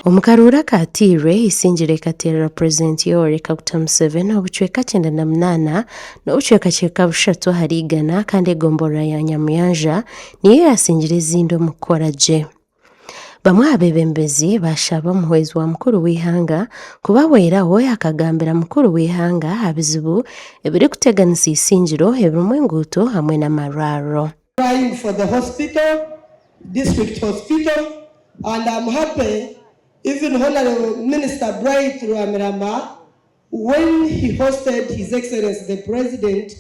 Omu karuuru akateirwe, Isingiro ekateerera Purezidenti Yoweri Kaguta Museveni obucweka 98 n'obucwekacweka bushatu ahari igana kandi egomborora ya Nyamuyanja niyo yaasingire ezindi omu kukora gye. Bamwe aha beebembezi baashaba omuhwezi wa mukuru w'eihanga kubahweraho akagambira mukuru w'eihanga aha bizibu ebirikuteganisa Isingiro ebirimu enguuto hamwe n'amarwariro. Crying for the hospital, district hospital and am happy even Honourable Minister Bright Rwamirama when he hosted His Excellency the President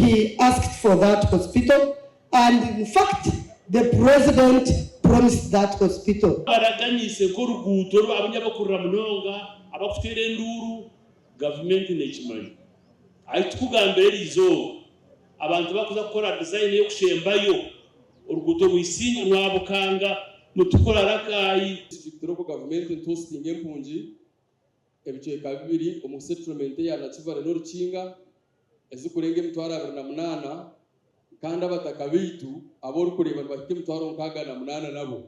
he asked for that hospital and in fact the President promised that hospital. Baraganiise nk'oruguuto oru abamwe abakurira munonga abakuteera enduuru gavumenti nekimanya. Ahi tukugambira eriizooba abantu bakuza kukora design ey'okushembayo oruguuto rwa rwa Bukanga nitukora Rakai. District Local Government nituhostinga empungi ebicweka bibiri omu settlement eya Nakivale n'Orukinga ezikurenga 28,000 kandi abataka baitu abu orikureeba nibahika 68,000 nabo.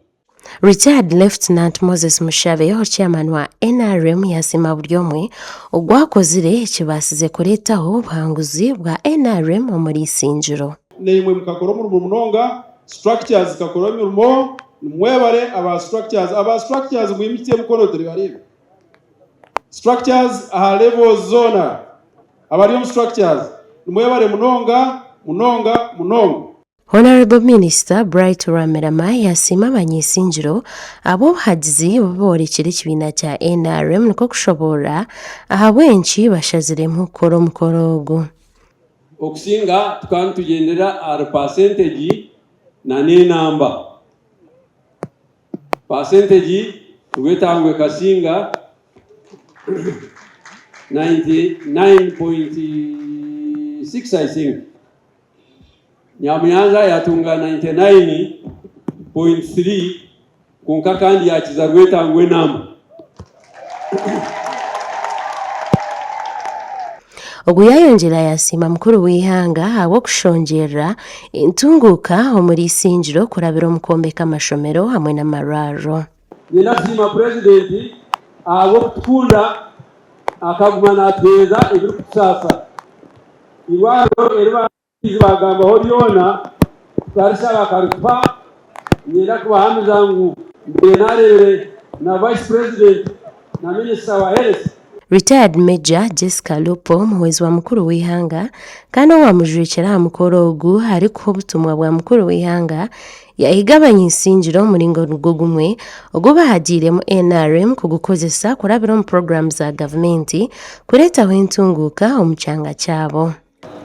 Retired Lieutenant Moses Mushabe, Chairman wa NRM yasiima buri omwe ogwakozire ekibaasize kureetaho obuhanguzi bwa NRM omuri Isingiro. Naimwe mukakora omurimo munonga, structures zikakora emirimo, nimwebare aba structures, aba structures mwimukye emikono turibareebe. Structures aha levels zoona, abari omu structures nimwebare munonga, munonga, munonga. Honourable Minister Bright Rwamirama yasiima abany'isingiro ahabw'obuhagizi obu boorekire ekibiina kya NRM nikwo kushoboorora ahabw'enki bashaziremu kukora omukoro ogu. Okusinga tukaba nitugyendera ahari percentage na n'enamba. Percentage Rwetangwe ekasinga 99.6 I think. Nyamuyanza yatunga 99.3 kwonka kandi yakiza Rwetangwe enamba. Ogu yaayongyera yaasiima mukuru w'eihanga ahabw'okushongyerera entunguuka omuri Isingiro kurabira omu kwombeka amashomero hamwe n'amarwariro. Niinyenda kusiima Purezidenti ahabw'okutukunda akaguma naatuheereza ebirikutusaasa. Eirwariro eri baagambaho ryona tukarishaba akarituha. Niinyenda kubahamiza ngu mbaire naareebire na Vice President na Minisita wa Health. Retired Major Jessica Alupo omuhwezi wa mukuru w'eihanga kandi owamujwekyera aha mukoro ogu arikuha obutumwa bwa mukuru w'eihanga yahiga abany'isingiro omuringo nigwo gumwe ogu bahagiiremu NRM kugukozesa kurabira omu puroguraamu za gavumenti kureetaho entunguuka omu kyanga kyabo.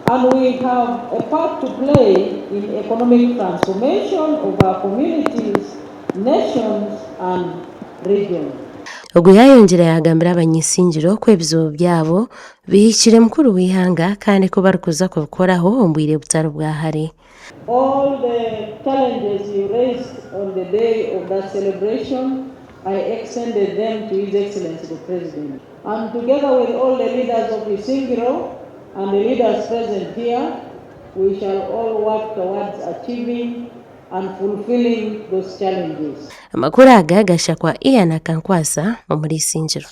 And we have a part to play in economic transformation of our communities, nations and regions. Ogu yaayongyera yaagambira abany'isingiro ku ebizibu byabo bihikire mukuru w'eihanga kandi ku barikuza kubikoraho omu bwire butari bwa hare. All the challenges you raised on the day of that celebration, I extended them to His Excellency the President. And together with all the leaders of Isingiro and the leaders present here, we shall all work towards achieving and fulfilling those challenges. Amakuru aga gashakwa Ian Akankwasa omuri Isingiro.